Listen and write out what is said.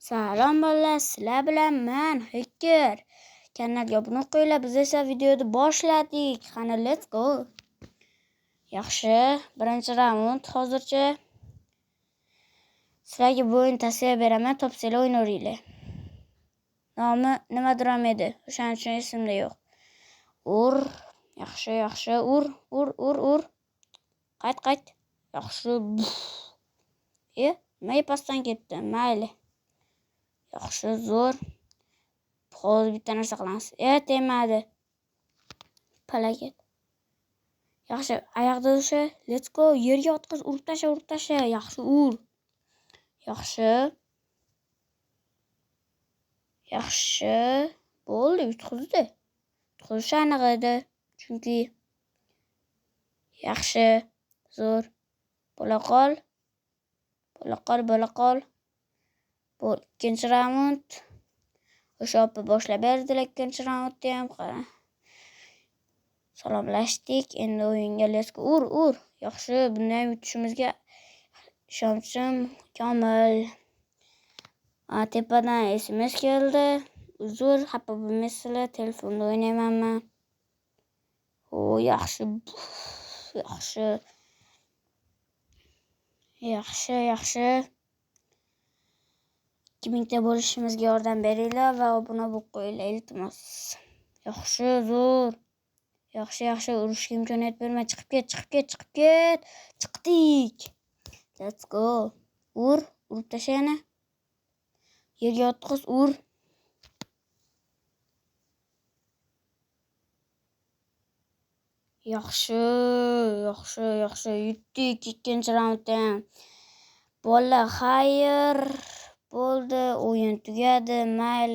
Salom bolalar, sizlar bilan men Hacker. Kanalga obuna qo'yinglar, biz esa videoni boshladik. Qani, let's go. Yaxshi, birinchi raund hozircha. Sizlarga bu o'yinni tavsiya beraman, topsanglar o'ynaveringlar. Nomi nimadir ham edi, o'shaning uchun esimda yo'q. Ur, yaxshi, yaxshi, ur, ur, ur, ur. Qayt, qayt. Yaxshi. Nima pastdan ketdi? Mayli. Yaxshi, zo'r. Hozir bitta narsa qilamiz. Tegmadi. Palakat. Yaxshi, oyoqda o'sha. Let's go. Yerga otqiz, urib tasha, urib tasha. Yaxshi, ur. Yaxshi. Yaxshi. Bo'ldi, yutqizdi. Yutqizishi aniq edi. Chunki yaxshi, zo'r. Bo'la qol. Bo'la qol, bo'la qol. Bu ikkinchi raund. O'sha opa boshlab berdilar ikkinchi raundni ham. Qara. Salomlashdik. Endi o'yinga let's go. Ur, ur. Yaxshi, buni ham yutishimizga ishonchim komil. Tepadan SMS keldi. Uzr, xafa bo'lmaysizlar, telefonda o'ynayman men. O, yaxshi. Yaxshi. Yaxshi, yaxshi. 2000 ta bo'lishimizga yordam beringlar va obuna bo'lib qo'yinglar, iltimos. Yaxshi, zo'r. Yaxshi, yaxshi, urushga imkoniyat berma. Chiqib ket, chiqib ket, chiqib ket. Chiqdik. Let's go. Ur, urib tasha yana. Yerga yotqiz, ur. Yaxshi, yaxshi, yaxshi. Yutdik ikkinchi raundda ham. Bola, xayr. Bo'ldi, o'yin tugadi. Mayli.